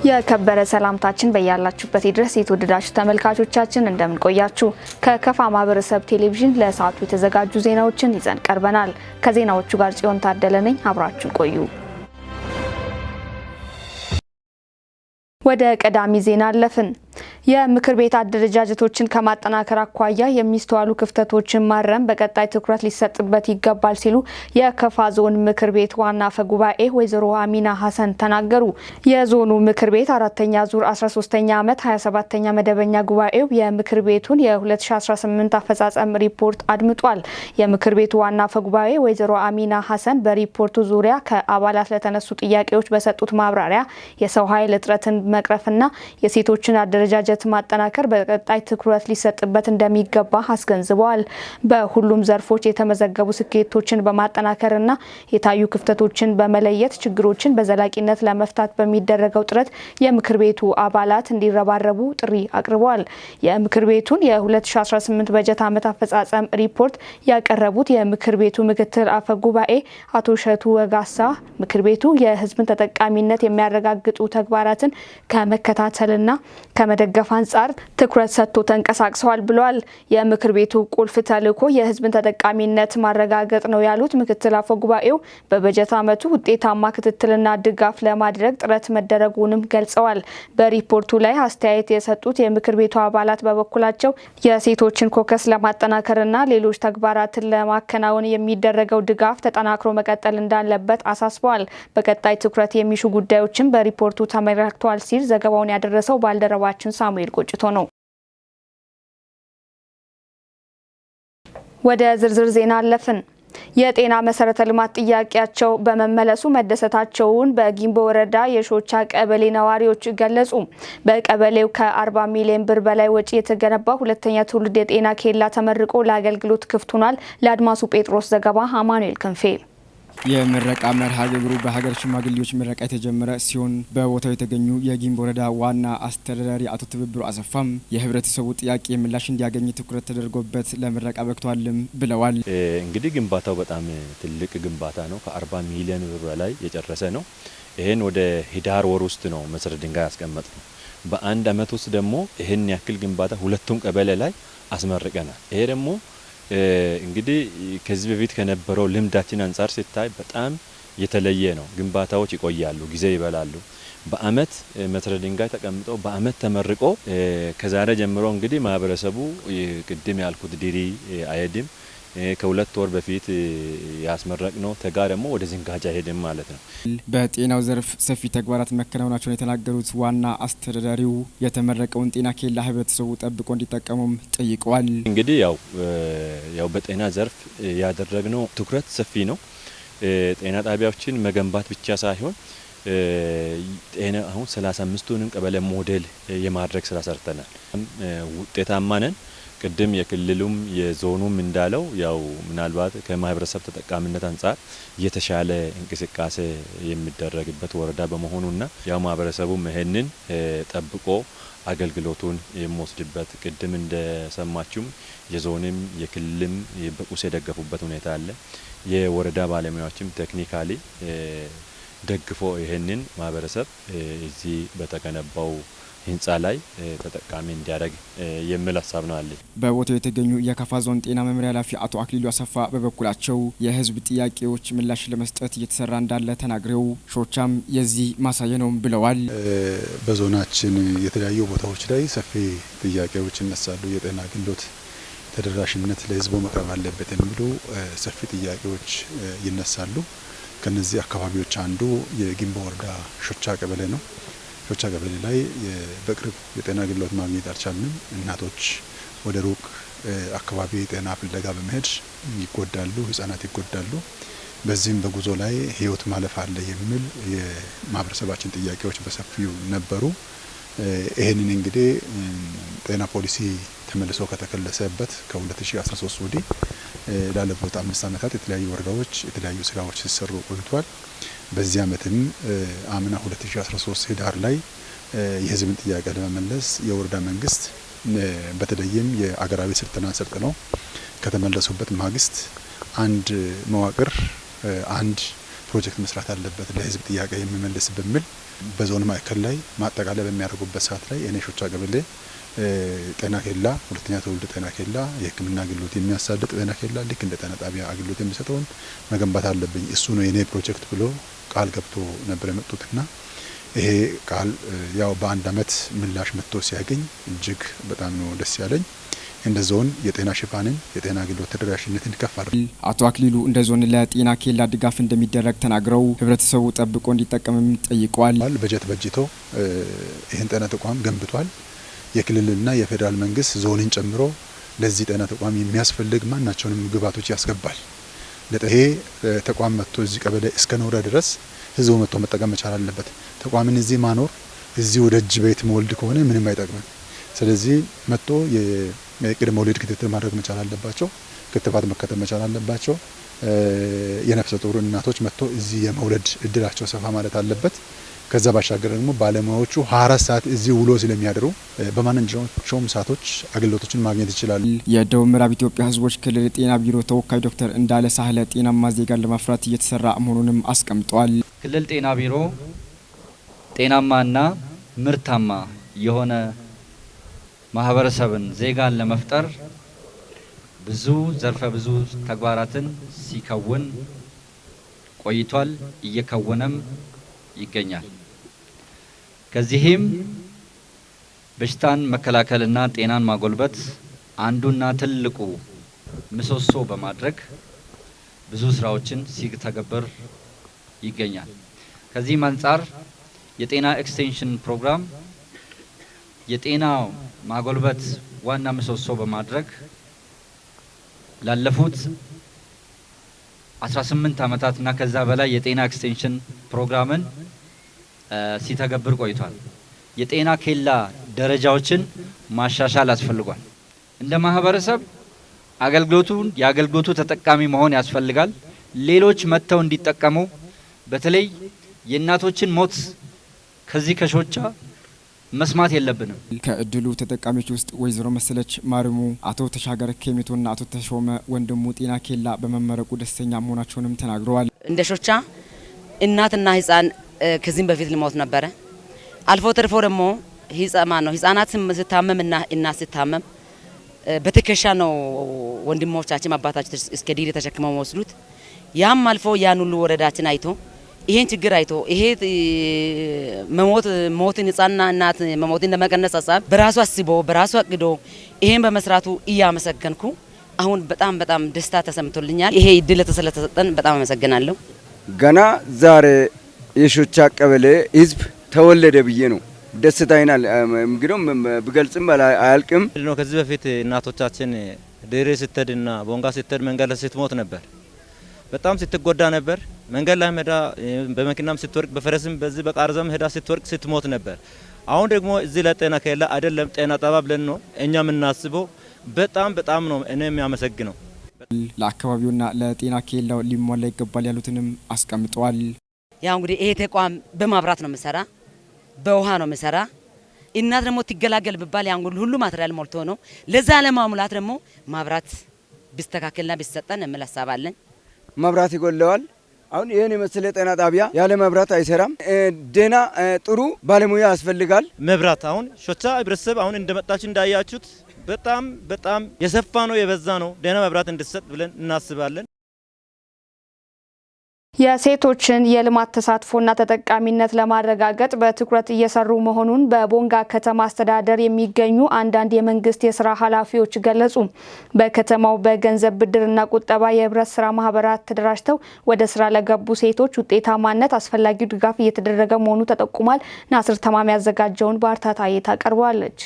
የከበረ ሰላምታችን በያላችሁበት ድረስ የተወደዳችሁ ተመልካቾቻችን፣ እንደምን ቆያችሁ? ከከፋ ማህበረሰብ ቴሌቪዥን ለሰዓቱ የተዘጋጁ ዜናዎችን ይዘን ቀርበናል። ከዜናዎቹ ጋር ጽዮን ታደለ ነኝ። አብራችሁን ቆዩ። ወደ ቀዳሚ ዜና አለፍን። የምክር ቤት አደረጃጀቶችን ከማጠናከር አኳያ የሚስተዋሉ ክፍተቶችን ማረም በቀጣይ ትኩረት ሊሰጥበት ይገባል ሲሉ የከፋ ዞን ምክር ቤት ዋና አፈ ጉባኤ ወይዘሮ አሚና ሀሰን ተናገሩ። የዞኑ ምክር ቤት አራተኛ ዙር 13ኛ ዓመት 27ኛ መደበኛ ጉባኤው የምክር ቤቱን የ2018 አፈጻጸም ሪፖርት አድምጧል። የምክር ቤቱ ዋና አፈ ጉባኤ ወይዘሮ አሚና ሀሰን በሪፖርቱ ዙሪያ ከአባላት ለተነሱ ጥያቄዎች በሰጡት ማብራሪያ የሰው ኃይል እጥረትን መቅረፍና የሴቶችን አደረጃጀት ማጠናከር በቀጣይ ትኩረት ሊሰጥበት እንደሚገባ አስገንዝበዋል። በሁሉም ዘርፎች የተመዘገቡ ስኬቶችን በማጠናከርና የታዩ ክፍተቶችን በመለየት ችግሮችን በዘላቂነት ለመፍታት በሚደረገው ጥረት የምክር ቤቱ አባላት እንዲረባረቡ ጥሪ አቅርበዋል። የምክር ቤቱን የ2018 በጀት ዓመት አፈጻጸም ሪፖርት ያቀረቡት የምክር ቤቱ ምክትል አፈ ጉባኤ አቶ ሸቱ ወጋሳ ምክር ቤቱ የሕዝብን ተጠቃሚነት የሚያረጋግጡ ተግባራትን ከመከታተልና ከመደገፍ አንጻር ትኩረት ሰጥቶ ተንቀሳቅሰዋል ብለዋል። የምክር ቤቱ ቁልፍ ተልዕኮ የህዝብን ተጠቃሚነት ማረጋገጥ ነው ያሉት ምክትል አፈ ጉባኤው በበጀት ዓመቱ ውጤታማ ክትትልና ድጋፍ ለማድረግ ጥረት መደረጉንም ገልጸዋል። በሪፖርቱ ላይ አስተያየት የሰጡት የምክር ቤቱ አባላት በበኩላቸው የሴቶችን ኮከስ ለማጠናከርና ሌሎች ተግባራትን ለማከናወን የሚደረገው ድጋፍ ተጠናክሮ መቀጠል እንዳለበት አሳስበዋል። በቀጣይ ትኩረት የሚሹ ጉዳዮችን በሪፖርቱ ተመላክተዋል ሲል ዘገባውን ያደረሰው ባልደረባችን ሳሙኤል ቆጭቶ ነው። ወደ ዝርዝር ዜና አለፍን። የጤና መሰረተ ልማት ጥያቄያቸው በመመለሱ መደሰታቸውን በጊምቦ ወረዳ የሾቻ ቀበሌ ነዋሪዎች ገለጹ። በቀበሌው ከ40 ሚሊዮን ብር በላይ ወጪ የተገነባው ሁለተኛ ትውልድ የጤና ኬላ ተመርቆ ለአገልግሎት ክፍት ሆኗል። ለአድማሱ ጴጥሮስ ዘገባ አማኑኤል ክንፌ። የምረቃ መርሃ ግብሩ በሀገር ሽማግሌዎች ምረቃ የተጀመረ ሲሆን በቦታው የተገኙ የጊምቦ ወረዳ ዋና አስተዳዳሪ አቶ ትብብሩ አሰፋም የህብረተሰቡ ጥያቄ ምላሽ እንዲያገኝ ትኩረት ተደርጎበት ለምረቃ በቅቷልም ብለዋል። እንግዲህ ግንባታው በጣም ትልቅ ግንባታ ነው። ከ40 ሚሊዮን ብር በላይ የጨረሰ ነው። ይህን ወደ ህዳር ወር ውስጥ ነው መሰረት ድንጋይ ያስቀመጥ ነው። በአንድ አመት ውስጥ ደግሞ ይህን ያክል ግንባታ ሁለቱም ቀበሌ ላይ አስመርቀናል። ይሄ ደግሞ እንግዲህ ከዚህ በፊት ከነበረው ልምዳችን አንጻር ሲታይ በጣም የተለየ ነው። ግንባታዎች ይቆያሉ፣ ጊዜ ይበላሉ። በአመት መሰረተ ድንጋይ ተቀምጦ በአመት ተመርቆ ከዛሬ ጀምሮ እንግዲህ ማህበረሰቡ ቅድም ያልኩት ዲሪ አይሄድም። ከ2 ወር በፊት ያስመረቅነው ተጋ ደግሞ ወደ ዝንጋጃ አይሄድም ማለት ነው። በጤናው ዘርፍ ሰፊ ተግባራት መከናወናቸውን የተናገሩት ዋና አስተዳዳሪው የተመረቀውን ጤና ኬላ ህብረተሰቡ ጠብቆ እንዲጠቀሙም ጠይቀዋል። እንግዲህ ያው በጤና ዘርፍ ያደረግነው ትኩረት ሰፊ ነው። ጤና ጣቢያዎችን መገንባት ብቻ ሳይሆን ጤና አሁን 35ቱንም ቀበሌ ሞዴል የማድረግ ስራ ሰርተናል። ውጤታማ ነን። ቅድም የክልሉም የዞኑም እንዳለው ያው ምናልባት ከማህበረሰብ ተጠቃሚነት አንጻር የተሻለ እንቅስቃሴ የሚደረግበት ወረዳ በመሆኑና ያው ማህበረሰቡም ይሄንን ጠብቆ አገልግሎቱን የሚወስድበት፣ ቅድም እንደሰማችሁም የዞንም የክልልም በቁስ የደገፉበት ሁኔታ አለ። የወረዳ ባለሙያዎችም technically ደግፎ ይሄንን ማህበረሰብ እዚህ በተገነባው ህንፃ ላይ ተጠቃሚ እንዲያደርግ የሚል ሀሳብ ነው አለ። በቦታው የተገኙ የካፋ ዞን ጤና መምሪያ ኃላፊ አቶ አክሊሉ አሰፋ በበኩላቸው የህዝብ ጥያቄዎች ምላሽ ለመስጠት እየተሰራ እንዳለ ተናግረው ሾቻም የዚህ ማሳያ ነው ብለዋል። በዞናችን የተለያዩ ቦታዎች ላይ ሰፊ ጥያቄዎች ይነሳሉ። የጤና አገልግሎት ተደራሽነት ለህዝቡ መቅረብ አለበት የሚሉ ሰፊ ጥያቄዎች ይነሳሉ። ከነዚህ አካባቢዎች አንዱ የጊምቦ ወረዳ ሾቻ ቀበሌ ነው። ሾቻ ቀበሌ ላይ በቅርብ የጤና አገልግሎት ማግኘት አልቻልንም። እናቶች ወደ ሩቅ አካባቢ ጤና ፍለጋ በመሄድ ይጎዳሉ፣ ህጻናት ይጎዳሉ። በዚህም በጉዞ ላይ ህይወት ማለፍ አለ የሚል የማህበረሰባችን ጥያቄዎች በሰፊው ነበሩ። ይህንን እንግዲህ ጤና ፖሊሲ ተመልሶ ከተከለሰበት ከ2013 ወዲህ ላለፉት 5 ዓመታት የተለያዩ ወረዳዎች የተለያዩ ስራዎች ሲሰሩ ቆይቷል። በዚህ አመትም አምና 2013 ህዳር ላይ የህዝብን ጥያቄ ለመመለስ የወረዳ መንግስት በተለይም የአገራዊ ስልጠና ሰልጥነው ከተመለሱበት ማግስት አንድ መዋቅር፣ አንድ ፕሮጀክት መስራት አለበት ለህዝብ ጥያቄ የሚመልስ በሚል በዞን ማዕከል ላይ ማጠቃለያ በሚያደርጉበት ሰዓት ላይ እኔ ሾቻ ቀበሌ ጤና ኬላ፣ ሁለተኛ ትውልድ ጤና ኬላ፣ የሕክምና አገልግሎት የሚያሳልጥ ጤና ኬላ ልክ እንደ ጤና ጣቢያ አገልግሎት የሚሰጠውን መገንባት አለብኝ፣ እሱ ነው የኔ ፕሮጀክት ብሎ ቃል ገብቶ ነበር የመጡትና ይሄ ቃል ያው በአንድ አመት ምላሽ መጥቶ ሲያገኝ እጅግ በጣም ነው ደስ ያለኝ። እንደ ዞን የጤና ሽፋንን፣ የጤና አገልግሎት ተደራሽነትን ከፍ አድርገን አቶ አክሊሉ እንደ ዞን ለጤና ኬላ ድጋፍ እንደሚደረግ ተናግረው ህብረተሰቡ ጠብቆ እንዲጠቀምም ጠይቀዋል። በጀት በጅቶ ይህን ጤና ተቋም ገንብቷል። የክልልና የፌዴራል መንግስት ዞንን ጨምሮ ለዚህ ጤና ተቋም የሚያስፈልግ ማናቸውንም ግብዓቶች ያስገባል። ይሄ ተቋም መጥቶ እዚህ ቀበሌ እስከ ኖረ ድረስ ህዝቡ መጥቶ መጠቀም መቻል አለበት። ተቋምን እዚህ ማኖር እዚህ ወደ እጅ ቤት መወልድ ከሆነ ምንም አይጠቅምም። ስለዚህ መጥቶ የቅድመ ወሊድ ክትትል ማድረግ መቻል አለባቸው። ክትባት መከተብ መቻል አለባቸው። የነፍሰ ጡር እናቶች መጥቶ እዚህ የመውለድ እድላቸው ሰፋ ማለት አለበት። ከዛ ባሻገር ደግሞ ባለሙያዎቹ 24 ሰዓት እዚህ ውሎ ስለሚያድሩ በማንኛውም ሰዓቶች አገልግሎቶችን ማግኘት ይችላሉ። የደቡብ ምዕራብ ኢትዮጵያ ህዝቦች ክልል ጤና ቢሮ ተወካይ ዶክተር እንዳለ ሳህለ ጤናማ ዜጋን ለማፍራት እየተሰራ መሆኑንም አስቀምጠዋል። ክልል ጤና ቢሮ ጤናማና ምርታማ የሆነ ማህበረሰብን፣ ዜጋን ለመፍጠር ብዙ ዘርፈ ብዙ ተግባራትን ሲከውን ቆይቷል፣ እየከወነም ይገኛል። ከዚህም በሽታን መከላከልና ጤናን ማጎልበት አንዱና ትልቁ ምሰሶ በማድረግ ብዙ ስራዎችን ሲተገበር ይገኛል። ከዚህም አንጻር የጤና ኤክስቴንሽን ፕሮግራም የጤና ማጎልበት ዋና ምሰሶ በማድረግ ላለፉት 18 ዓመታት እና ከዛ በላይ የጤና ኤክስቴንሽን ፕሮግራምን ሲተገብር ቆይቷል። የጤና ኬላ ደረጃዎችን ማሻሻል አስፈልጓል። እንደ ማህበረሰብ አገልግሎቱን የአገልግሎቱ ተጠቃሚ መሆን ያስፈልጋል። ሌሎች መጥተው እንዲጠቀሙ፣ በተለይ የእናቶችን ሞት ከዚህ ከሾቻ መስማት የለብንም። ከእድሉ ተጠቃሚዎች ውስጥ ወይዘሮ መሰለች ማርሙ፣ አቶ ተሻገር ኬሚቶና አቶ ተሾመ ወንድሙ ጤና ኬላ በመመረቁ ደስተኛ መሆናቸውንም ተናግረዋል። እንደ ሾቻ እናትና ህፃን ከዚህም በፊት ሊሞት ነበረ። አልፎ ተርፎ ደግሞ ህፃማ ነው፣ ህፃናት ስታመምና እናት ስታመም በትከሻ ነው ወንድሞቻችን አባታችን እስከ ዲሪ ተሸክመው መወስዱት። ያም አልፎ ያን ሁሉ ወረዳችን አይቶ፣ ይሄን ችግር አይቶ፣ ይሄ መሞት ሞትን፣ ህፃንና እናት መሞትን ለመቀነስ ሀሳብ በራሱ አስቦ፣ በራሱ አቅዶ ይሄን በመስራቱ እያመሰገንኩ አሁን በጣም በጣም ደስታ ተሰምቶልኛል። ይሄ እድል ስለተሰጠን በጣም አመሰግናለሁ። ገና ዛሬ የሾቻ ቀበሌ ህዝብ ተወለደ ብዬ ነው ደስታዬን እንግዲህ ብገልጽም አያልቅም። ነው፣ ከዚህ በፊት እናቶቻችን ድሬ ስትሄድና ቦንጋ ስትሄድ መንገድ ላይ ስትሞት ነበር። በጣም ስትጎዳ ነበር። መንገድ ላይ ሄዳ በመኪናም ስትወርቅ፣ በፈረስም በዚህ በቃርዛም ሄዳ ስትወርቅ ስትሞት ነበር። አሁን ደግሞ እዚህ ለጤና ኬላ አይደለም ጤና ጣቢያ ብለን ነው እኛ የምናስበው። በጣም በጣም ነው እኔ የሚያመሰግነው። ለአካባቢውና ለጤና ኬላው ሊሟላ ይገባል ያሉትንም አስቀምጠዋል። ያው እንግዲህ ይሄ ተቋም በማብራት ነው የምሰራ፣ በውሃ ነው የምሰራ። እናት ደግሞ ትገላገል ብባል ያን ሁሉ material ሞልቶ ነው። ለዛ ለማሙላት ደግሞ ማብራት ቢስተካከልና ቢሰጠን የሚል ሀሳብ አለኝ። መብራት ይጎለዋል። አሁን ይህን የመሰለ ጤና ጣቢያ ያለ መብራት አይሰራም። ደህና ጥሩ ባለሙያ ያስፈልጋል። መብራት አሁን ሾቻ ህብረተሰብ አሁን እንደመጣችሁ እንዳያችሁት በጣም በጣም የሰፋ ነው፣ የበዛ ነው። ደህና መብራት እንዲሰጥ ብለን እናስባለን። የሴቶችን የልማት ተሳትፎና ተጠቃሚነት ለማረጋገጥ በትኩረት እየሰሩ መሆኑን በቦንጋ ከተማ አስተዳደር የሚገኙ አንዳንድ የመንግስት የስራ ኃላፊዎች ገለጹ። በከተማው በገንዘብ ብድርና ቁጠባ የህብረት ስራ ማህበራት ተደራጅተው ወደ ስራ ለገቡ ሴቶች ውጤታማነት አስፈላጊው ድጋፍ እየተደረገ መሆኑ ተጠቁሟል። ናስር ተማም ያዘጋጀውን ባርታ ታዬ ታቀርበዋለች።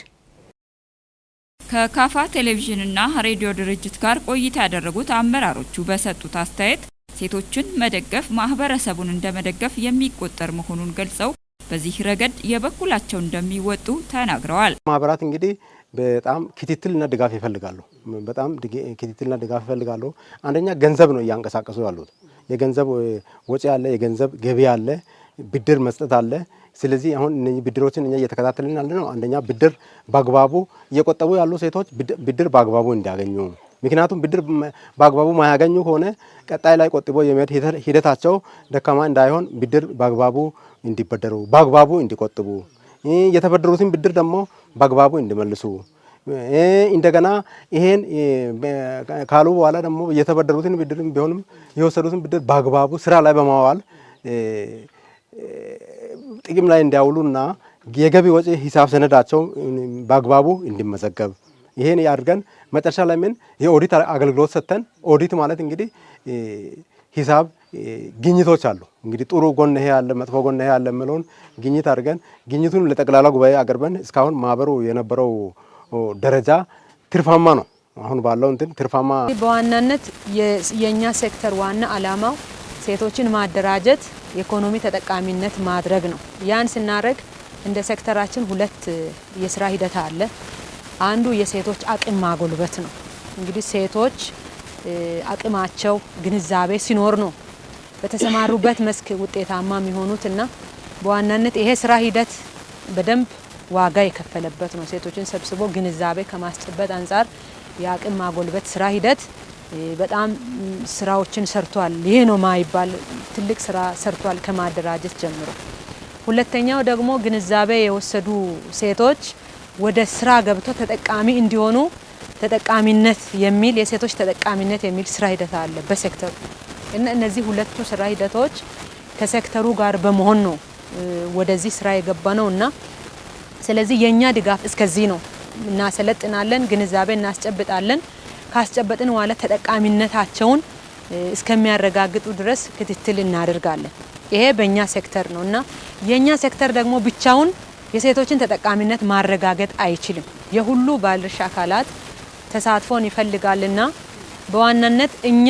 ከካፋ ቴሌቪዥንና ሬዲዮ ድርጅት ጋር ቆይታ ያደረጉት አመራሮቹ በሰጡት አስተያየት ሴቶችን መደገፍ ማህበረሰቡን እንደ መደገፍ የሚቆጠር መሆኑን ገልጸው በዚህ ረገድ የበኩላቸው እንደሚወጡ ተናግረዋል። ማህበራት እንግዲህ በጣም ክትትልና ድጋፍ ይፈልጋሉ። በጣም ክትትልና ድጋፍ ይፈልጋሉ። አንደኛ ገንዘብ ነው እያንቀሳቀሱ ያሉት። የገንዘብ ወጪ አለ፣ የገንዘብ ገቢ አለ፣ ብድር መስጠት አለ። ስለዚህ አሁን እነዚህ ብድሮችን እኛ እየተከታተልን ያለ ነው። አንደኛ ብድር በአግባቡ እየቆጠቡ ያሉ ሴቶች ብድር በአግባቡ እንዲያገኙ፣ ምክንያቱም ብድር በአግባቡ ማያገኙ ከሆነ ቀጣይ ላይ ቆጥቦ የመሄድ ሂደታቸው ደካማ እንዳይሆን ብድር በአግባቡ እንዲበደሩ፣ በአግባቡ እንዲቆጥቡ፣ የተበደሩትን ብድር ደግሞ በአግባቡ እንዲመልሱ፣ እንደገና ይሄን ካሉ በኋላ ደግሞ የተበደሩትን ብድር ቢሆንም የወሰዱትን ብድር በአግባቡ ስራ ላይ በማዋል ጥቅም ላይ እንዲያውሉና የገቢ ወጪ ሂሳብ ሰነዳቸው በአግባቡ እንዲመዘገብ ይሄን ያድርገን። መጨረሻ ላይ ምን የኦዲት አገልግሎት ሰጥተን፣ ኦዲት ማለት እንግዲህ ሂሳብ ግኝቶች አሉ። እንግዲህ ጥሩ ጎን ይሄ አለ፣ መጥፎ ጎን ይሄ አለ የሚለውን ግኝት አድርገን ግኝቱን ለጠቅላላ ጉባኤ አቅርበን እስካሁን ማህበሩ የነበረው ደረጃ ትርፋማ ነው። አሁን ባለው እንትን ትርፋማ። በዋናነት የኛ ሴክተር ዋና አላማው ሴቶችን ማደራጀት፣ የኢኮኖሚ ተጠቃሚነት ማድረግ ነው። ያን ስናደርግ እንደ ሴክተራችን ሁለት የስራ ሂደት አለ። አንዱ የሴቶች አቅም ማጎልበት ነው። እንግዲህ ሴቶች አቅማቸው ግንዛቤ ሲኖር ነው በተሰማሩበት መስክ ውጤታማ የሚሆኑትና በዋናነት ይሄ ስራ ሂደት በደንብ ዋጋ የከፈለበት ነው። ሴቶችን ሰብስቦ ግንዛቤ ከማስጨበጥ አንጻር የአቅም ማጎልበት ስራ ሂደት በጣም ስራዎችን ሰርቷል። ይሄ ነው ማይባል ትልቅ ስራ ሰርቷል ከማደራጀት ጀምሮ። ሁለተኛው ደግሞ ግንዛቤ የወሰዱ ሴቶች ወደ ስራ ገብቶ ተጠቃሚ እንዲሆኑ ተጠቃሚነት የሚል፣ የሴቶች ተጠቃሚነት የሚል ስራ ሂደት አለ በሴክተሩ። እና እነዚህ ሁለቱ ስራ ሂደቶች ከሴክተሩ ጋር በመሆን ነው ወደዚህ ስራ የገባ ነው። እና ስለዚህ የኛ ድጋፍ እስከዚህ ነው። እናሰለጥናለን፣ ግንዛቤ እናስጨብጣለን። ካስጨበጥን በኋላ ተጠቃሚነታቸውን እስከሚያረጋግጡ ድረስ ክትትል እናደርጋለን። ይሄ በእኛ ሴክተር ነው። እና የኛ ሴክተር ደግሞ ብቻውን የሴቶችን ተጠቃሚነት ማረጋገጥ አይችልም። የሁሉ ባለድርሻ አካላት ተሳትፎን ይፈልጋልና በዋናነት እኛ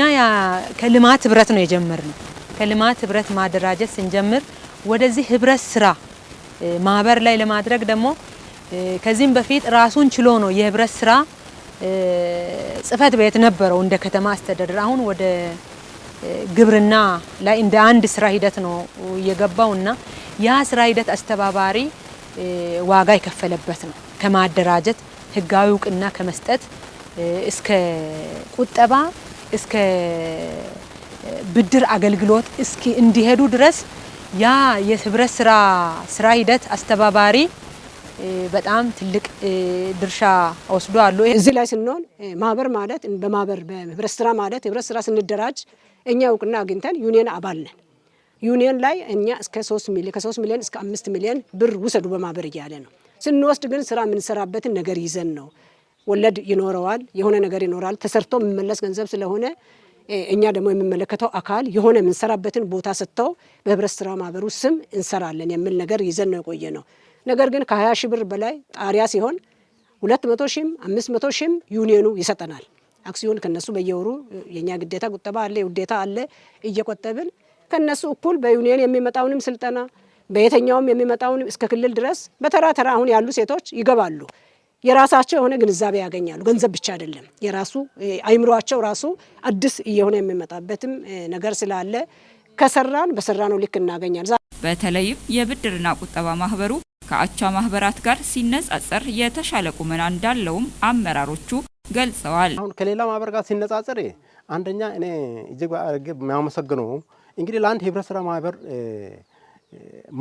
ከልማት ህብረት ነው የጀመርነው። ከልማት ህብረት ማደራጀት ስንጀምር ወደዚህ ህብረት ስራ ማህበር ላይ ለማድረግ ደግሞ ከዚህም በፊት ራሱን ችሎ ነው የህብረት ስራ ጽህፈት ቤት ነበረው እንደ ከተማ አስተዳደር። አሁን ወደ ግብርና ላይ እንደ አንድ ስራ ሂደት ነው የገባውና ያ ስራ ሂደት አስተባባሪ ዋጋ የከፈለበት ነው። ከማደራጀት፣ ህጋዊ እውቅና ከመስጠት፣ እስከ ቁጠባ፣ እስከ ብድር አገልግሎት እስኪ እንዲሄዱ ድረስ ያ የህብረት ስራ ሂደት አስተባባሪ በጣም ትልቅ ድርሻ ወስዷል። እዚህ ላይ ስንሆን ማህበር ማለት በማህበር በህብረት ስራ ማለት ህብረት ስራ ስንደራጅ እኛ እውቅና አግኝተን ዩኒየን አባል ነን። ዩኒየን ላይ እኛ እስከ 3 ሚሊዮን፣ ከ3 ሚሊዮን እስከ 5 ሚሊዮን ብር ውሰዱ በማህበር እያለ ነው። ስንወስድ ግን ስራ የምንሰራበትን ነገር ይዘን ነው። ወለድ ይኖረዋል፣ የሆነ ነገር ይኖራል። ተሰርቶ የሚመለስ ገንዘብ ስለሆነ እኛ ደግሞ የሚመለከተው አካል የሆነ የምንሰራበትን ቦታ ሰጥተው በህብረት ስራ ማህበሩ ስም እንሰራለን የሚል ነገር ይዘን ነው የቆየ ነው። ነገር ግን ከ20 ሺህ ብር በላይ ጣሪያ ሲሆን 200 ሺህም 500 ሺህም ዩኒየኑ ይሰጠናል። አክሲዮን ከነሱ በየወሩ የኛ ግዴታ ቁጠባ አለ፣ ውዴታ አለ፣ እየቆጠብን ከነሱ እኩል በዩኒየን የሚመጣውንም ስልጠና በየትኛውም የሚመጣውን እስከ ክልል ድረስ በተራ ተራ አሁን ያሉ ሴቶች ይገባሉ። የራሳቸው የሆነ ግንዛቤ ያገኛሉ። ገንዘብ ብቻ አይደለም፣ የራሱ አይምሯቸው ራሱ አዲስ እየሆነ የሚመጣበትም ነገር ስላለ ከሰራን በሰራነው ልክ እናገኛለን። በተለይም የብድርና ቁጠባ ማህበሩ ከአቻ ማህበራት ጋር ሲነጻጸር የተሻለ ቁመና እንዳለውም አመራሮቹ ገልጸዋል። አሁን ከሌላ ማህበር ጋር ሲነጻጸር አንደኛ እኔ እጅግ አድርጌ የሚያመሰግነው እንግዲህ ለአንድ ህብረት ስራ ማህበር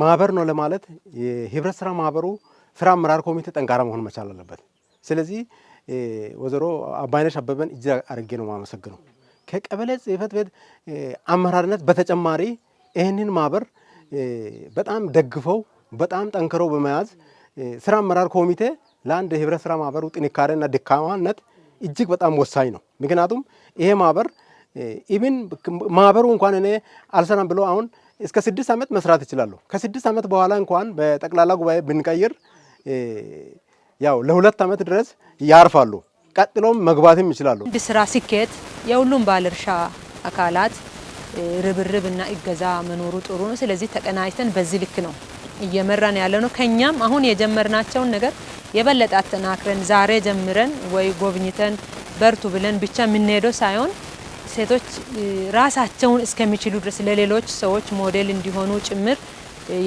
ማህበር ነው ለማለት የህብረት ስራ ማህበሩ ስራ አመራር ኮሚቴ ጠንካራ መሆን መቻል አለበት። ስለዚህ ወይዘሮ አባይነሽ አበበን እጅግ አድርጌ ነው የማመሰግነው። ከቀበሌ ጽህፈት ቤት አመራርነት በተጨማሪ ይህንን ማህበር በጣም ደግፈው በጣም ጠንክረው በመያዝ ስራ አመራር ኮሚቴ ለአንድ ህብረት ስራ ማህበሩ ጥንካሬና ድካማነት እጅግ በጣም ወሳኝ ነው። ምክንያቱም ይሄ ማህበር even ማህበሩ እንኳን እኔ አልሰራም ብሎ አሁን እስከ 6 ዓመት መስራት ይችላሉ። ከ6 ዓመት በኋላ እንኳን በጠቅላላ ጉባኤ ብንቀይር ያው ለ2 ዓመት ድረስ ያርፋሉ። ቀጥሎም መግባትም ይችላሉ። አንድ ስራ ስኬት የሁሉም ባለድርሻ አካላት ርብርብና እገዛ መኖሩ ጥሩ ነው። ስለዚህ ተቀናጅተን በዚህ ልክ ነው እየመራን ያለ ነው። ከኛም አሁን የጀመርናቸውን ነገር የበለጠ አጠናክረን ዛሬ ጀምረን ወይ ጎብኝተን በርቱ ብለን ብቻ የምንሄደው ሳይሆን ሴቶች ራሳቸውን እስከሚችሉ ድረስ ለሌሎች ሰዎች ሞዴል እንዲሆኑ ጭምር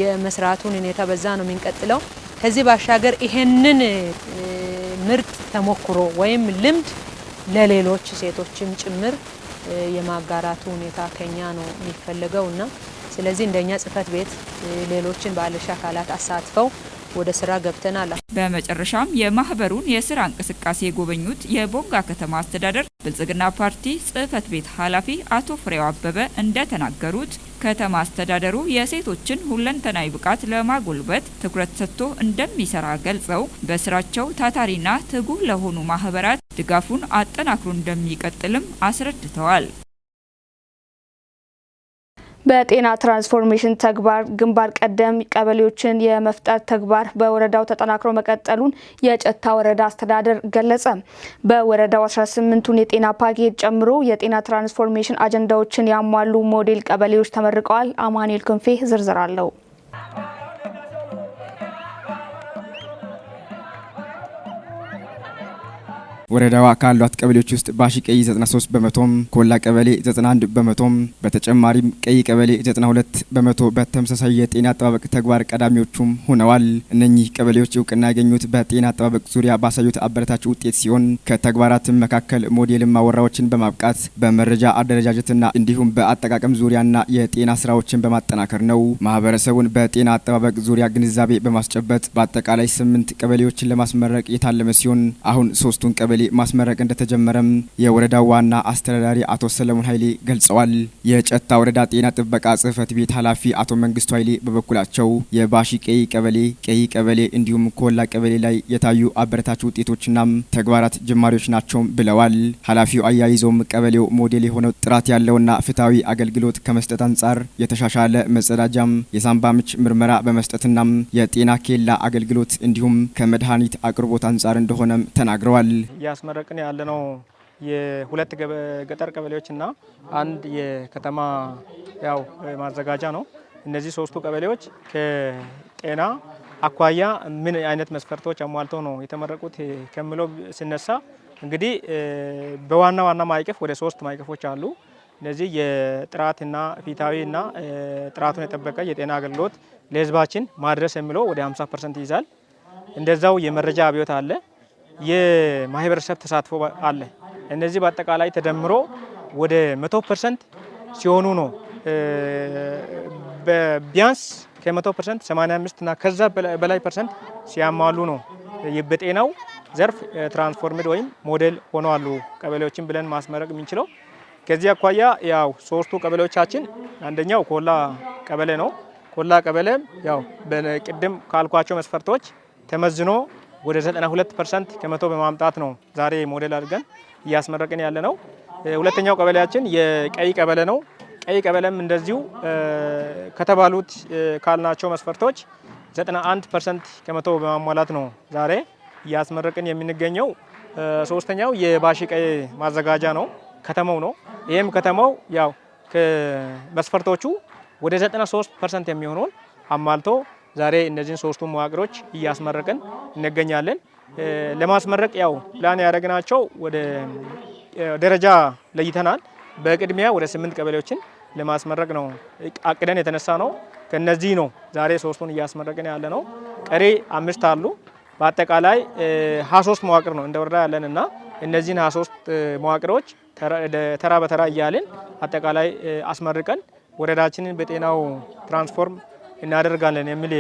የመስራቱን ሁኔታ በዛ ነው የምንቀጥለው። ከዚህ ባሻገር ይሄንን ምርጥ ተሞክሮ ወይም ልምድ ለሌሎች ሴቶችም ጭምር የማጋራቱ ሁኔታ ከኛ ነው የሚፈለገው እና ስለዚህ እንደኛ ጽህፈት ቤት ሌሎችን ባለድርሻ አካላት አሳትፈው ወደ ስራ ገብተናል። በመጨረሻም የማህበሩን የስራ እንቅስቃሴ የጎበኙት የቦንጋ ከተማ አስተዳደር ብልጽግና ፓርቲ ጽህፈት ቤት ኃላፊ አቶ ፍሬው አበበ እንደተናገሩት ከተማ አስተዳደሩ የሴቶችን ሁለንተናዊ ብቃት ለማጎልበት ትኩረት ሰጥቶ እንደሚሰራ ገልጸው በስራቸው ታታሪና ትጉህ ለሆኑ ማህበራት ድጋፉን አጠናክሮ እንደሚቀጥልም አስረድተዋል። በጤና ትራንስፎርሜሽን ተግባር ግንባር ቀደም ቀበሌዎችን የመፍጠር ተግባር በወረዳው ተጠናክሮ መቀጠሉን የጨታ ወረዳ አስተዳደር ገለጸ። በወረዳው 18ቱን የጤና ፓኬጅ ጨምሮ የጤና ትራንስፎርሜሽን አጀንዳዎችን ያሟሉ ሞዴል ቀበሌዎች ተመርቀዋል። አማኑኤል ክንፌ ዝርዝር አለው። ወረዳዋ ካሏት ቀበሌዎች ውስጥ ባሺ ቀይ 93 በመቶም፣ ኮላ ቀበሌ 91 በመቶም፣ በተጨማሪም ቀይ ቀበሌ 92 በመቶ በተመሳሳይ የጤና አጠባበቅ ተግባር ቀዳሚዎቹም ሆነዋል። እነኚህ ቀበሌዎች እውቅና ያገኙት በጤና አጠባበቅ ዙሪያ ባሳዩት አበረታች ውጤት ሲሆን ከተግባራትም መካከል ሞዴል እማወራዎችን በማብቃት በመረጃ አደረጃጀትና እንዲሁም በአጠቃቀም ዙሪያና የጤና ስራዎችን በማጠናከር ነው። ማህበረሰቡን በጤና አጠባበቅ ዙሪያ ግንዛቤ በማስጨበጥ በአጠቃላይ 8 ቀበሌዎችን ለማስመረቅ የታለመ ሲሆን አሁን 3ቱን ቀበሌ ማስመረቅ እንደተጀመረም የወረዳው ዋና አስተዳዳሪ አቶ ሰለሞን ኃይሌ ገልጸዋል። የጨታ ወረዳ ጤና ጥበቃ ጽህፈት ቤት ኃላፊ አቶ መንግስቱ ኃይሌ በበኩላቸው የባሺ ቀይ ቀበሌ፣ ቀይ ቀበሌ እንዲሁም ኮላ ቀበሌ ላይ የታዩ አበረታች ውጤቶችና ተግባራት ጅማሬዎች ናቸው ብለዋል። ኃላፊው አያይዘውም ቀበሌው ሞዴል የሆነው ጥራት ያለውና ፍትሐዊ አገልግሎት ከመስጠት አንጻር የተሻሻለ መጸዳጃም፣ የሳምባ ምች ምርመራ በመስጠትና የጤና ኬላ አገልግሎት እንዲሁም ከመድኃኒት አቅርቦት አንጻር እንደሆነም ተናግረዋል። ያስመረቅን ያለነው የሁለት ገጠር ቀበሌዎችና አንድ የከተማ ያው ማዘጋጃ ነው። እነዚህ 3ቱ ቀበሌዎች ከጤና አኳያ ምን አይነት መስፈርቶች አሟልተው ነው የተመረቁት ከሚለው ስነሳ እንግዲህ በዋና ዋና ማዕቀፍ ወደ 3 ማዕቀፎች አሉ። እነዚህ የጥራትና ፍትሃዊና ጥራቱን የጠበቀ የጤና አገልግሎት ለህዝባችን ማድረስ የሚለው ወደ 50% ይይዛል። እንደዛው የመረጃ አብዮት አለ፣ የማህበረሰብ ተሳትፎ አለ። እነዚህ በአጠቃላይ ተደምሮ ወደ 100% ሲሆኑ ነው ቢያንስ ከ100% 85 እና ከዛ በላይ percent ሲያሟሉ ነው በጤናው ዘርፍ transformed ወይም ሞዴል ሆነዋል ቀበሌዎችን ብለን ማስመረቅ የምንችለው። ከዚህ አኳያ ያው 3ቱ ቀበሌዎቻችን አንደኛው ኮላ ቀበሌ ነው። ኮላ ቀበሌ ያው በቅድም ካልኳቸው መስፈርቶች ተመዝኖ ወደ 92% ከመቶ በማምጣት ነው ዛሬ ሞዴል አድርገን እያስመረቅን ያለ ነው። ሁለተኛው ቀበሌያችን የቀይ ቀበሌ ነው። ቀይ ቀበሌም እንደዚሁ ከተባሉት ካልናቸው መስፈርቶች 91% ከመቶ በማሟላት ነው ዛሬ እያስመረቅን የምንገኘው። ሶስተኛው የባሺ ቀይ ማዘጋጃ ነው፣ ከተማው ነው። ይህም ከተማው ያው ከመስፈርቶቹ ወደ 93% የሚሆነውን አሟልቶ ዛሬ እነዚህን 3ቱ መዋቅሮች እያስመረቅን እንገኛለን። ለማስመረቅ ያው ፕላን ያደረግናቸው ወደ ደረጃ ለይተናል። በቅድሚያ ወደ 8 ቀበሌዎችን ለማስመረቅ ነው አቅደን የተነሳ ነው። ከነዚህ ነው ዛሬ 3ቱን እያስመረቅን ያለ ነው። ቀሪ 5 አሉ። በአጠቃላይ 23 መዋቅር ነው እንደ ወረዳ ያለንና እነዚህን 23 መዋቅሮች ተራ በተራ እያልን አጠቃላይ አስመርቀን ወረዳችንን በጤናው ትራንስፎርም እናደርጋለን የሚል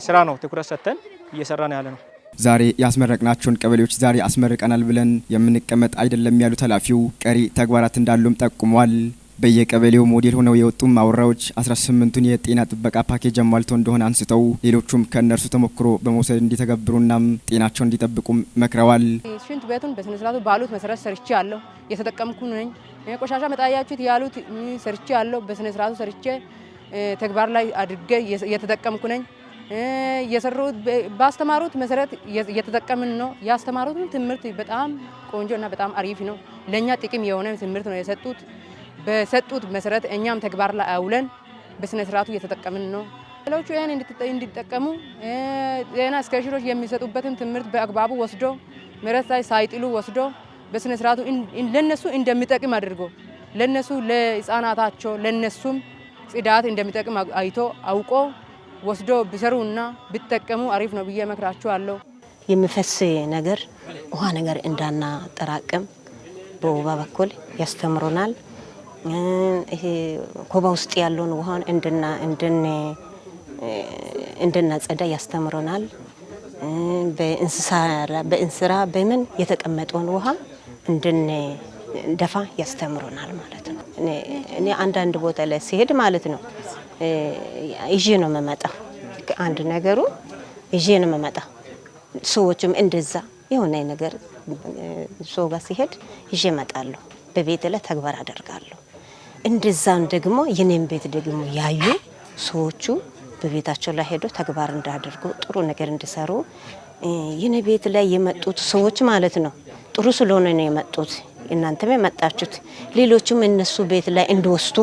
ስራ ነው ትኩረት ሰጥተን እየሰራን ያለ ነው። ዛሬ ያስመረቅናቸውን ቀበሌዎች ዛሬ አስመርቀናል ብለን የምንቀመጥ አይደለም ያሉት ኃላፊው ቀሪ ተግባራት እንዳሉም ጠቁመዋል። በየቀበሌው ሞዴል ሆነው የወጡ እማወራዎች 18ቱን የጤና ጥበቃ ፓኬጅ አሟልተው እንደሆነ አንስተው ሌሎቹም ከእነርሱ ተሞክሮ በመውሰድ እንዲተገብሩና ጤናቸውን እንዲጠብቁም መክረዋል። ሽንት ቤቱን በስነ ስርዓቱ ባሉት መሰረት ሰርቼ አለሁ፣ የተጠቀምኩ ነኝ። ቆሻሻ መጣያችሁት ያሉት ሰርቼ አለሁ፣ በስነ ስርዓቱ ሰርቼ ተግባር ላይ አድርጌ እየተጠቀምኩ ነኝ። የሰሩት ባስተማሩት መሰረት እየተጠቀምን ነው። ያስተማሩትን ትምህርት በጣም ቆንጆና በጣም አሪፍ ነው። ለኛ ጥቅም የሆነ ትምህርት ነው የሰጡት። በሰጡት መሰረት እኛም ተግባር ላይ አውለን በስነ ስርዓቱ እየተጠቀምን ነው። ሌሎቹ ይህን እንዲጠቀሙ ጤና ኤክስቴንሽኖች የሚሰጡበትን ትምህርት በአግባቡ ወስዶ መሬት ላይ ሳይጥሉ ወስዶ በስነ ስርዓቱ ለነሱ እንደሚጠቅም አድርጎ ለነሱ ለህፃናታቸው ለነሱም ጽዳት እንደሚጠቅም አይቶ አውቆ ወስዶ ቢሰሩና ቢጠቀሙ አሪፍ ነው ብዬ እመክራቸዋለሁ። የሚፈስ ነገር ውሃ ነገር እንዳናጠራቅም በወባ በኩል ያስተምሩናል። ይሄ ኮባ ውስጥ ያለውን ውሃን እንድናጸዳ ያስተምሩናል። በእንስራ በምን የተቀመጠውን ውሃ እንድንደፋ ያስተምሩናል ማለት ነው። እኔ አንዳንድ ቦታ ላይ ሲሄድ ማለት ነው ይዤ ነው የምመጣ። አንድ ነገሩ ይዤ ነው የምመጣ። ሰዎችም እንደዛ የሆነ ነገር ሰው ጋር ሲሄድ ይዤ እመጣለሁ። በቤት ላይ ተግባር አደርጋለሁ። እንደዛም ደግሞ የኔን ቤት ደግሞ ያዩ ሰዎቹ በቤታቸው ላይ ሄዶ ተግባር እንዳደርጉ ጥሩ ነገር እንዲሰሩ የኔ ቤት ላይ የመጡት ሰዎች ማለት ነው ጥሩ ስለሆነ ነው የመጡት። እናንተም የመጣችሁት ሌሎችም እነሱ ቤት ላይ እንዲወስዱ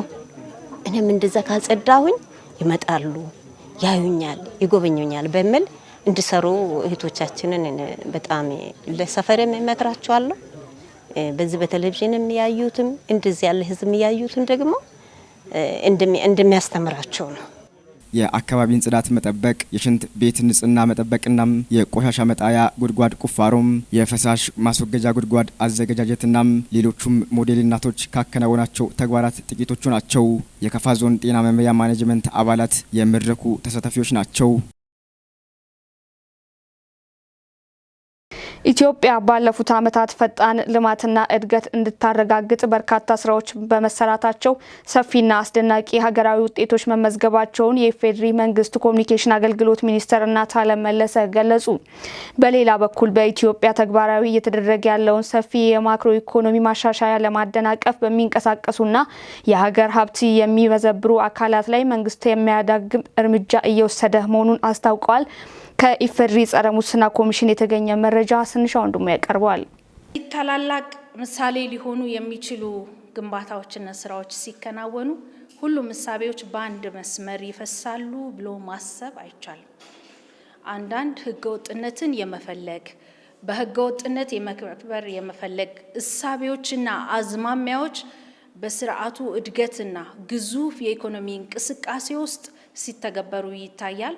እኔም እንደዛ ካጸዳሁኝ ይመጣሉ፣ ያዩኛል፣ ይጎበኙኛል በሚል እንዲሰሩ እህቶቻችንን በጣም ለሰፈርም እመክራቸዋለሁ። በዚህ በቴሌቪዥንም ያዩትም እንደዚህ ያለ ህዝብ ያዩትን ደግሞ እንደሚያስተምራቸው ነው። የአካባቢን ጽዳት መጠበቅ፣ የሽንት ቤት ንጽህና መጠበቅና የቆሻሻ መጣያ ጉድጓድ ቁፋሮም፣ የፈሳሽ ማስወገጃ ጉድጓድ አዘገጃጀትና ሌሎቹም ሞዴል እናቶች ካከናወናቸው ተግባራት ጥቂቶቹ ናቸው። የከፋ ዞን ጤና መምሪያ ማኔጅመንት አባላት የመድረኩ ተሳታፊዎች ናቸው። ኢትዮጵያ ባለፉት ዓመታት ፈጣን ልማትና እድገት እንድታረጋግጥ በርካታ ስራዎች በመሰራታቸው ሰፊና አስደናቂ ሀገራዊ ውጤቶች መመዝገባቸውን የኢፌዴሪ መንግስት ኮሚኒኬሽን አገልግሎት ሚኒስትር እናትአለም መለሰ ገለጹ። በሌላ በኩል በኢትዮጵያ ተግባራዊ እየተደረገ ያለውን ሰፊ የማክሮ ኢኮኖሚ ማሻሻያ ለማደናቀፍ በሚንቀሳቀሱና የሀገር ሀብት የሚመዘብሩ አካላት ላይ መንግስት የማያዳግም እርምጃ እየወሰደ መሆኑን አስታውቀዋል። ከኢፌዴሪ ጸረ ሙስና ኮሚሽን የተገኘ መረጃ ስንሻ ወንድሙ ያቀርበዋል። ታላላቅ ምሳሌ ሊሆኑ የሚችሉ ግንባታዎችና ስራዎች ሲከናወኑ ሁሉም እሳቤዎች በአንድ መስመር ይፈሳሉ ብሎ ማሰብ አይቻልም። አንዳንድ ህገወጥነትን የመፈለግ፣ በህገወጥነት የመክበር የመፈለግ እሳቤዎችና አዝማሚያዎች በስርዓቱ እድገትና ግዙፍ የኢኮኖሚ እንቅስቃሴ ውስጥ ሲተገበሩ ይታያል።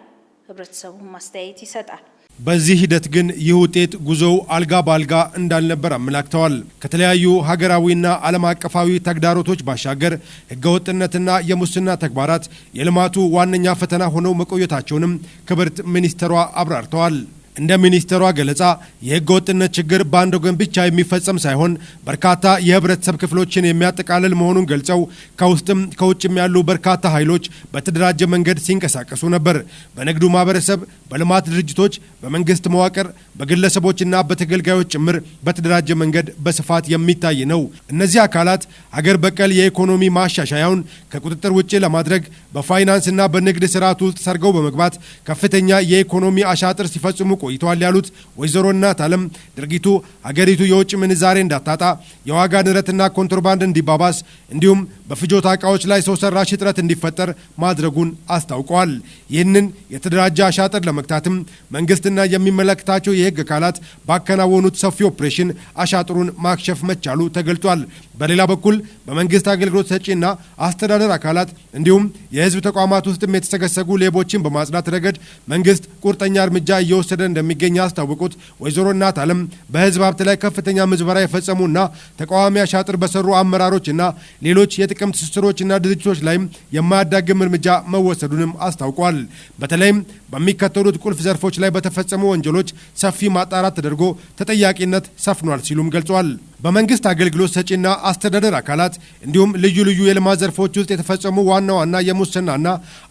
ህብረተሰቡን ማስተያየት ይሰጣል። በዚህ ሂደት ግን ይህ ውጤት ጉዞው አልጋ በአልጋ እንዳልነበር አመላክተዋል። ከተለያዩ ሀገራዊና ዓለም አቀፋዊ ተግዳሮቶች ባሻገር ህገወጥነትና የሙስና ተግባራት የልማቱ ዋነኛ ፈተና ሆነው መቆየታቸውንም ክብርት ሚኒስትሯ አብራርተዋል። እንደ ሚኒስትሯ ገለጻ የህገወጥነት ችግር በአንድ ወገን ብቻ የሚፈጸም ሳይሆን በርካታ የህብረተሰብ ክፍሎችን የሚያጠቃልል መሆኑን ገልጸው ከውስጥም ከውጭም ያሉ በርካታ ኃይሎች በተደራጀ መንገድ ሲንቀሳቀሱ ነበር። በንግዱ ማህበረሰብ፣ በልማት ድርጅቶች፣ በመንግስት መዋቅር፣ በግለሰቦችና በተገልጋዮች ጭምር በተደራጀ መንገድ በስፋት የሚታይ ነው። እነዚህ አካላት ሀገር በቀል የኢኮኖሚ ማሻሻያውን ከቁጥጥር ውጭ ለማድረግ በፋይናንስና በንግድ ስርዓት ውስጥ ሰርገው በመግባት ከፍተኛ የኢኮኖሚ አሻጥር ሲፈጽሙ ቆይተዋል ያሉት ወይዘሮ እናትአለም ድርጊቱ ሀገሪቱ የውጭ ምንዛሬ እንዳታጣ፣ የዋጋ ንረትና ኮንትሮባንድ እንዲባባስ እንዲሁም በፍጆታ እቃዎች ላይ ሰው ሰራሽ እጥረት እንዲፈጠር ማድረጉን አስታውቀዋል። ይህንን የተደራጀ አሻጥር ለመግታትም መንግስትና የሚመለከታቸው የህግ አካላት ባከናወኑት ሰፊ ኦፕሬሽን አሻጥሩን ማክሸፍ መቻሉ ተገልጿል። በሌላ በኩል በመንግስት አገልግሎት ሰጪና አስተዳደር አካላት እንዲሁም የህዝብ ተቋማት ውስጥም የተሰገሰጉ ሌቦችን በማጽዳት ረገድ መንግስት ቁርጠኛ እርምጃ እየወሰደ እንደሚገኝ ያስታወቁት ወይዘሮ እናትአለም በህዝብ ሀብት ላይ ከፍተኛ ምዝበራ የፈጸሙና ተቃዋሚ አሻጥር በሰሩ አመራሮችና ሌሎች የጥቅም ትስስሮችና ድርጅቶች ላይም የማያዳግም እርምጃ መወሰዱንም አስታውቋል። በተለይም በሚከተሉት ቁልፍ ዘርፎች ላይ በተፈጸሙ ወንጀሎች ሰፊ ማጣራት ተደርጎ ተጠያቂነት ሰፍኗል ሲሉም ገልጿል። በመንግስት አገልግሎት ሰጪና አስተዳደር አካላት እንዲሁም ልዩ ልዩ የልማት ዘርፎች ውስጥ የተፈጸሙ ዋና ዋና የሙስናና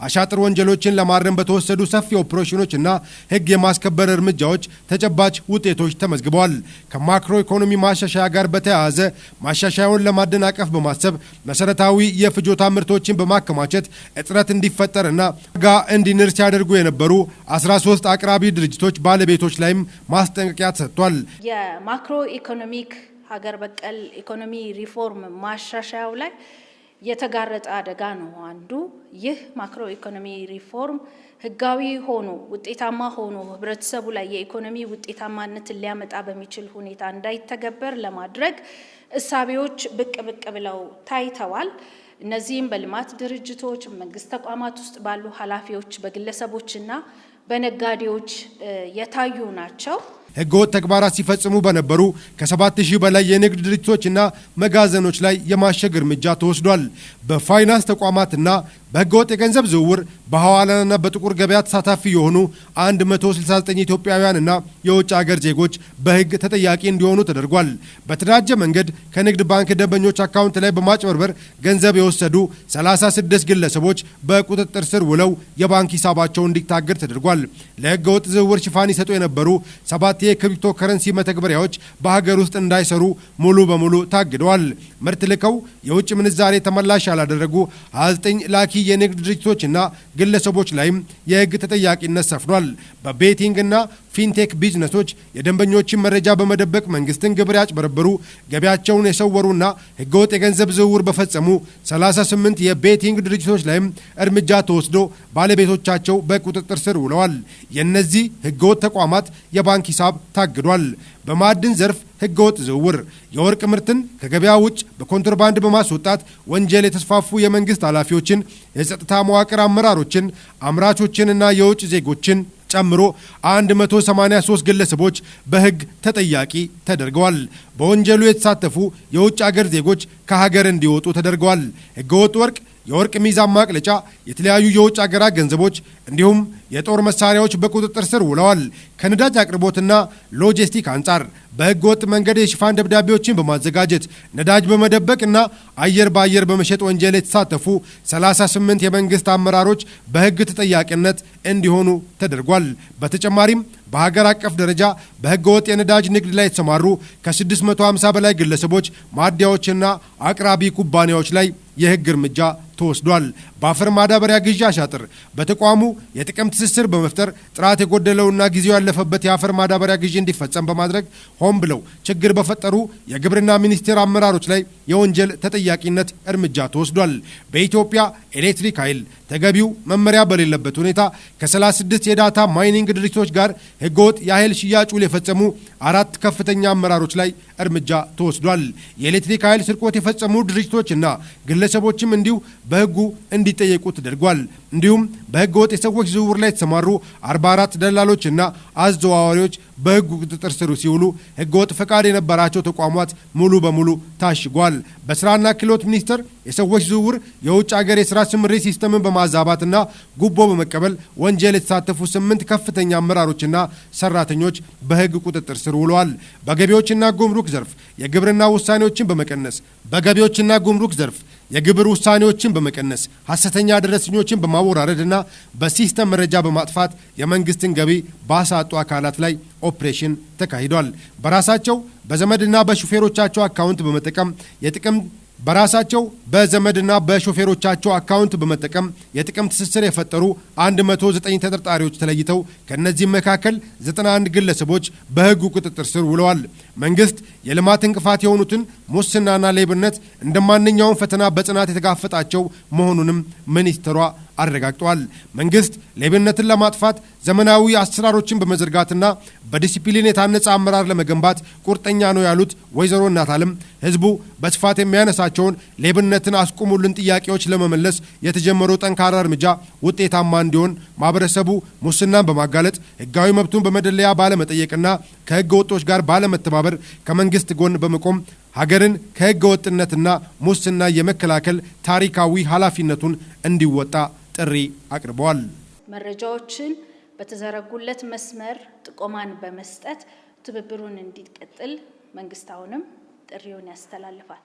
አሻጥር ወንጀሎችን ለማረም በተወሰዱ ሰፊ ኦፕሬሽኖችና ህግ የማስከበር እርምጃዎች ተጨባጭ ውጤቶች ተመዝግበዋል። ከማክሮ ኢኮኖሚ ማሻሻያ ጋር በተያያዘ ማሻሻያውን ለማደናቀፍ በማሰብ መሰረታዊ የፍጆታ ምርቶችን በማከማቸት እጥረት እንዲፈጠርና ዋጋ እንዲንር ሲያደርጉ የነበሩ 13 አቅራቢ ድርጅቶች ባለቤቶች ላይም ማስጠንቀቂያ ተሰጥቷል። የ macro economic ሀገር በቀል ኢኮኖሚ ሪፎርም ማሻሻያው ላይ የተጋረጠ አደጋ ነው አንዱ። ይህ ማክሮ ኢኮኖሚ ሪፎርም ህጋዊ ሆኖ ውጤታማ ሆኖ ህብረተሰቡ ላይ የኢኮኖሚ ውጤታማነትን ሊያመጣ በሚችል ሁኔታ እንዳይተገበር ለማድረግ እሳቤዎች ብቅ ብቅ ብለው ታይተዋል። እነዚህም በልማት ድርጅቶች፣ መንግስት ተቋማት ውስጥ ባሉ ኃላፊዎች፣ በግለሰቦችና በነጋዴዎች የታዩ ናቸው። ህገወጥ ተግባራት ሲፈጽሙ በነበሩ ከ7000 በላይ የንግድ ድርጅቶችና መጋዘኖች ላይ የማሸግ እርምጃ ተወስዷል። በፋይናንስ ተቋማትና በህገወጥ የገንዘብ ዝውውር በሐዋላና በጥቁር ገበያ ተሳታፊ የሆኑ 169 ኢትዮጵያውያንና የውጭ ሀገር ዜጎች በህግ ተጠያቂ እንዲሆኑ ተደርጓል። በተደራጀ መንገድ ከንግድ ባንክ ደንበኞች አካውንት ላይ በማጭበርበር ገንዘብ የወሰዱ 36 ግለሰቦች በቁጥጥር ስር ውለው የባንክ ሂሳባቸው እንዲታገድ ተደርጓል። ለህገወጥ ዝውውር ሽፋን ይሰጡ የነበሩ 7 የክሪፕቶ ከረንሲ መተግበሪያዎች በሀገር ውስጥ እንዳይሰሩ ሙሉ በሙሉ ታግደዋል። ምርት ልከው የውጭ ምንዛሬ ተመላሽ ያላደረጉ 29 ላኪ የንግድ ድርጅቶችና ግለሰቦች ላይም የህግ ተጠያቂነት ሰፍኗል። በ betting ና fintech ቢዝነሶች የደንበኞችን መረጃ በመደበቅ መንግስትን ግብር ያጭበረበሩ፣ ገቢያቸውን የሰወሩና ህገወጥ የገንዘብ ዝውውር በፈጸሙ 38 የ betting ድርጅቶች ላይም እርምጃ ተወስዶ ባለቤቶቻቸው በቁጥጥር ስር ውለዋል። የእነዚህ ህገወጥ ተቋማት የባንክ ሂሳብ ታግዷል። በማዕድን ዘርፍ ህገወጥ ዝውውር የወርቅ ምርትን ከገበያ ውጭ በኮንትሮባንድ በማስወጣት ወንጀል የተስፋፉ የመንግስት ኃላፊዎችን፣ የጸጥታ መዋቅር አመራሮችን፣ አምራቾችንና የውጭ ዜጎችን ጨምሮ 183 ግለሰቦች በህግ ተጠያቂ ተደርገዋል። በወንጀሉ የተሳተፉ የውጭ አገር ዜጎች ከሀገር እንዲወጡ ተደርገዋል። ህገወጥ ወርቅ፣ የወርቅ ሚዛን ማቅለጫ፣ የተለያዩ የውጭ አገራት ገንዘቦች እንዲሁም የጦር መሳሪያዎች በቁጥጥር ስር ውለዋል። ከነዳጅ አቅርቦትና ሎጂስቲክ አንጻር በህገወጥ መንገድ የሽፋን ደብዳቤዎችን በማዘጋጀት ነዳጅ በመደበቅና አየር በአየር በመሸጥ ወንጀል የተሳተፉ 38 የመንግስት አመራሮች በህግ ተጠያቂነት እንዲሆኑ ተደርጓል። በተጨማሪም በሀገር አቀፍ ደረጃ በህገወጥ የነዳጅ ንግድ ላይ የተሰማሩ ከ650 በላይ ግለሰቦች፣ ማደያዎችና አቅራቢ ኩባንያዎች ላይ የህግ እርምጃ ተወስዷል። በአፈር ማዳበሪያ ግዢ አሻጥር በተቋሙ የጥቅም ትስስር በመፍጠር ጥራት የጎደለውና ጊዜው ያለፈበት የአፈር ማዳበሪያ ግዢ እንዲፈጸም በማድረግ ሆን ብለው ችግር በፈጠሩ የግብርና ሚኒስቴር አመራሮች ላይ የወንጀል ተጠያቂነት እርምጃ ተወስዷል። በኢትዮጵያ ኤሌክትሪክ ኃይል ተገቢው መመሪያ በሌለበት ሁኔታ ከ36 የ data mining ድርጅቶች ጋር ህገወጥ የኃይል ሽያጭ ውል የፈጸሙ 4 ከፍተኛ አመራሮች ላይ እርምጃ ተወስዷል። የኤሌክትሪክ ኃይል ስርቆት የፈጸሙ ድርጅቶችና ግለሰቦችም እንዲሁ በህጉ እንዲጠየቁ ተደርጓል። እንዲሁም በህገወጥ የሰዎች ዝውውር ላይ የተሰማሩ 44 ደላሎችና አዘዋዋሪዎች በህጉ ቁጥጥር ስር ሲውሉ ህገወጥ ፈቃድ የነበራቸው ተቋማት ሙሉ በሙሉ ታሽጓል። በስራና ክህሎት ሚኒስቴር የሰዎች ዝውውር የውጭ ሀገር የስራ ስምሪት system ን በማዛባትና ጉቦ በመቀበል ወንጀል የተሳተፉ 8 ከፍተኛ አመራሮችና ሰራተኞች በህግ ቁጥጥር ስር ውለዋል። በገቢዎችና ጉምሩክ ዘርፍ የግብርና ውሳኔዎችን በመቀነስ በገቢዎችና ጉምሩክ ዘርፍ የግብር ውሳኔዎችን በመቀነስ ሐሰተኛ ደረሰኞችን በማወራረድና በ system መረጃ በማጥፋት የመንግስትን ገቢ ባሳጡ አካላት ላይ ኦፕሬሽን ተካሂዷል። በራሳቸው በዘመድና በሹፌሮቻቸው አካውንት በመጠቀም የጥቅም በራሳቸው በዘመድና በሾፌሮቻቸው አካውንት በመጠቀም የጥቅም ትስስር የፈጠሩ 109 ተጠርጣሪዎች ተለይተው ከነዚህ መካከል 91 ግለሰቦች በህጉ ቁጥጥር ስር ውለዋል። መንግስት የልማት እንቅፋት የሆኑትን ሙስናና ሌብነት እንደማንኛውም ፈተና በጽናት የተጋፈጣቸው መሆኑንም ሚኒስትሯ አረጋግጠዋል። መንግስት ሌብነትን ለማጥፋት ዘመናዊ አሰራሮችን በመዘርጋትና በዲሲፕሊን የታነጸ አመራር ለመገንባት ቁርጠኛ ነው ያሉት ወይዘሮ እናታለም ህዝቡ በስፋት የሚያነሳቸውን ሌብነትን አስቁሙልን ጥያቄዎች ለመመለስ የተጀመረው ጠንካራ እርምጃ ውጤታማ እንዲሆን ማህበረሰቡ ሙስናን በማጋለጥ ህጋዊ መብቱን በመደለያ ባለመጠየቅና ከህገ ወጦች ጋር ባለመተባበር ከመንግስት ጎን በመቆም ሀገርን ከህገ ወጥነትና ሙስና የመከላከል ታሪካዊ ኃላፊነቱን እንዲወጣ ጥሪ አቅርበዋል። መረጃዎችን በተዘረጉለት መስመር ጥቆማን በመስጠት ትብብሩን እንዲቀጥል መንግስት አሁንም ጥሪውን ያስተላልፋል።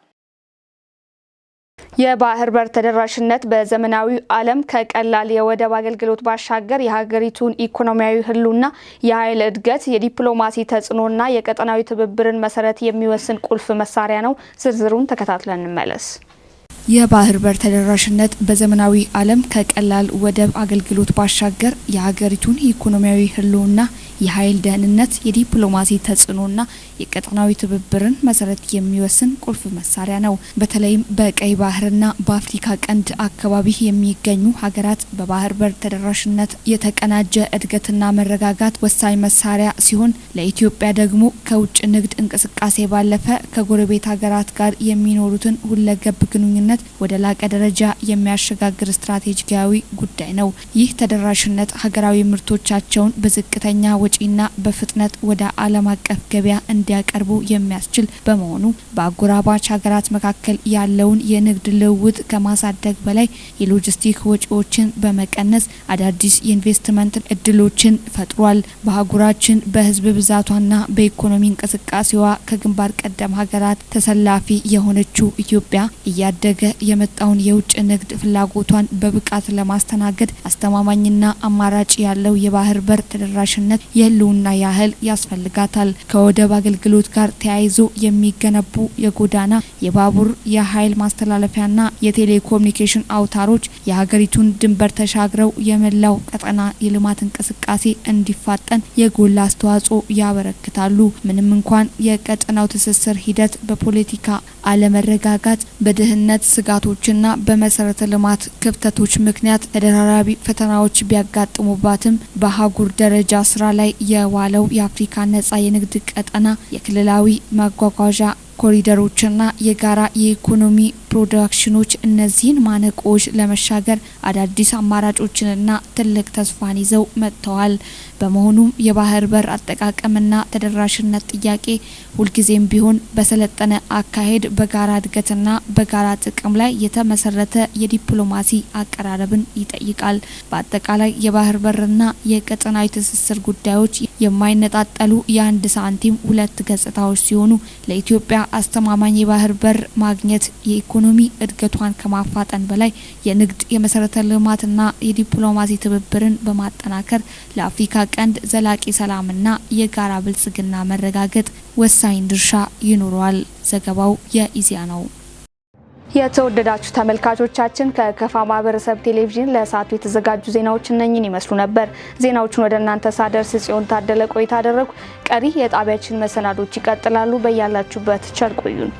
የባህር በር ተደራሽነት በዘመናዊ ዓለም ከቀላል የወደብ አገልግሎት ባሻገር የሀገሪቱን ኢኮኖሚያዊ ህልውና፣ የኃይል እድገት፣ የዲፕሎማሲ ተጽዕኖና የቀጠናዊ ትብብርን መሰረት የሚወስን ቁልፍ መሳሪያ ነው። ዝርዝሩን ተከታትለን እንመለስ። የባህር በር ተደራሽነት በዘመናዊ ዓለም ከቀላል ወደብ አገልግሎት ባሻገር የሀገሪቱን ኢኮኖሚያዊ ህልውና፣ የኃይል ደህንነት፣ የዲፕሎማሲ ተጽዕኖና የቀጠናዊ ትብብርን መሰረት የሚወስን ቁልፍ መሳሪያ ነው። በተለይም በቀይ ባህርና በአፍሪካ ቀንድ አካባቢ የሚገኙ ሀገራት በባህር በር ተደራሽነት የተቀናጀ እድገትና መረጋጋት ወሳኝ መሳሪያ ሲሆን፣ ለኢትዮጵያ ደግሞ ከውጭ ንግድ እንቅስቃሴ ባለፈ ከጎረቤት ሀገራት ጋር የሚኖሩትን ሁለገብ ግንኙነት ወደ ላቀ ደረጃ የሚያሸጋግር ስትራቴጂካዊ ጉዳይ ነው። ይህ ተደራሽነት ሀገራዊ ምርቶቻቸውን በዝቅተኛ ወጪ ወጪና በፍጥነት ወደ ዓለም አቀፍ ገበያ እንዲያቀርቡ የሚያስችል በመሆኑ በአጎራባች ሀገራት መካከል ያለውን የንግድ ልውውጥ ከማሳደግ በላይ የሎጂስቲክ ወጪዎችን በመቀነስ አዳዲስ የኢንቨስትመንት እድሎችን ፈጥሯል። በአህጉራችን በሕዝብ ብዛቷና በኢኮኖሚ እንቅስቃሴዋ ከግንባር ቀደም ሀገራት ተሰላፊ የሆነችው ኢትዮጵያ እያደገ የመጣውን የውጭ ንግድ ፍላጎቷን በብቃት ለማስተናገድ አስተማማኝና አማራጭ ያለው የባህር በር ተደራሽነት የህልውና ያህል ያስፈልጋታል። ከወደብ አገልግሎት ጋር ተያይዞ የሚገነቡ የጎዳና፣ የባቡር፣ የኃይል ማስተላለፊያና የቴሌኮሙኒኬሽን አውታሮች የሀገሪቱን ድንበር ተሻግረው የመላው ቀጠና የልማት እንቅስቃሴ እንዲፋጠን የጎላ አስተዋጽኦ ያበረክታሉ። ምንም እንኳን የቀጠናው ትስስር ሂደት በፖለቲካ አለመረጋጋት፣ በደህንነት ስጋቶችና በመሰረተ ልማት ክፍተቶች ምክንያት ተደራራቢ ፈተናዎች ቢያጋጥሙባትም፣ በአህጉር ደረጃ ስራ ላይ የዋለው የአፍሪካ ነጻ የንግድ ቀጠና፣ የክልላዊ መጓጓዣ ኮሪደሮችና የጋራ የኢኮኖሚ ፕሮጀክቶች እነዚህን ማነቆዎች ለመሻገር አዳዲስ አማራጮችንና ትልቅ ተስፋን ይዘው መጥተዋል። በመሆኑም የባህር በር አጠቃቀምና ተደራሽነት ጥያቄ ሁልጊዜም ቢሆን በሰለጠነ አካሄድ፣ በጋራ እድገትና በጋራ ጥቅም ላይ የተመሰረተ የዲፕሎማሲ አቀራረብን ይጠይቃል። በአጠቃላይ የባህር በርና የቀጠናዊ ትስስር ጉዳዮች የማይነጣጠሉ የአንድ ሳንቲም ሁለት ገጽታዎች ሲሆኑ፣ ለኢትዮጵያ አስተማማኝ የባህር በር ማግኘት የኢኮኖሚ እድገቷን ከማፋጠን በላይ የንግድ፣ የመሰረተ ልማትና የዲፕሎማሲ ትብብርን በማጠናከር ለአፍሪካ ቀንድ ዘላቂ ሰላምና የጋራ ብልጽግና መረጋገጥ ወሳኝ ድርሻ ይኖረዋል። ዘገባው የኢዜአ ነው። የተወደዳችሁ ተመልካቾቻችን፣ ከከፋ ማህበረሰብ ቴሌቪዥን ለሰዓቱ የተዘጋጁ ዜናዎች እነኝን ይመስሉ ነበር። ዜናዎቹን ወደ እናንተ ሳደርስ ጽዮን ታደለ ቆይታ አደረጉ። ቀሪ የጣቢያችን መሰናዶች ይቀጥላሉ። በያላችሁበት ቸር ቆዩን።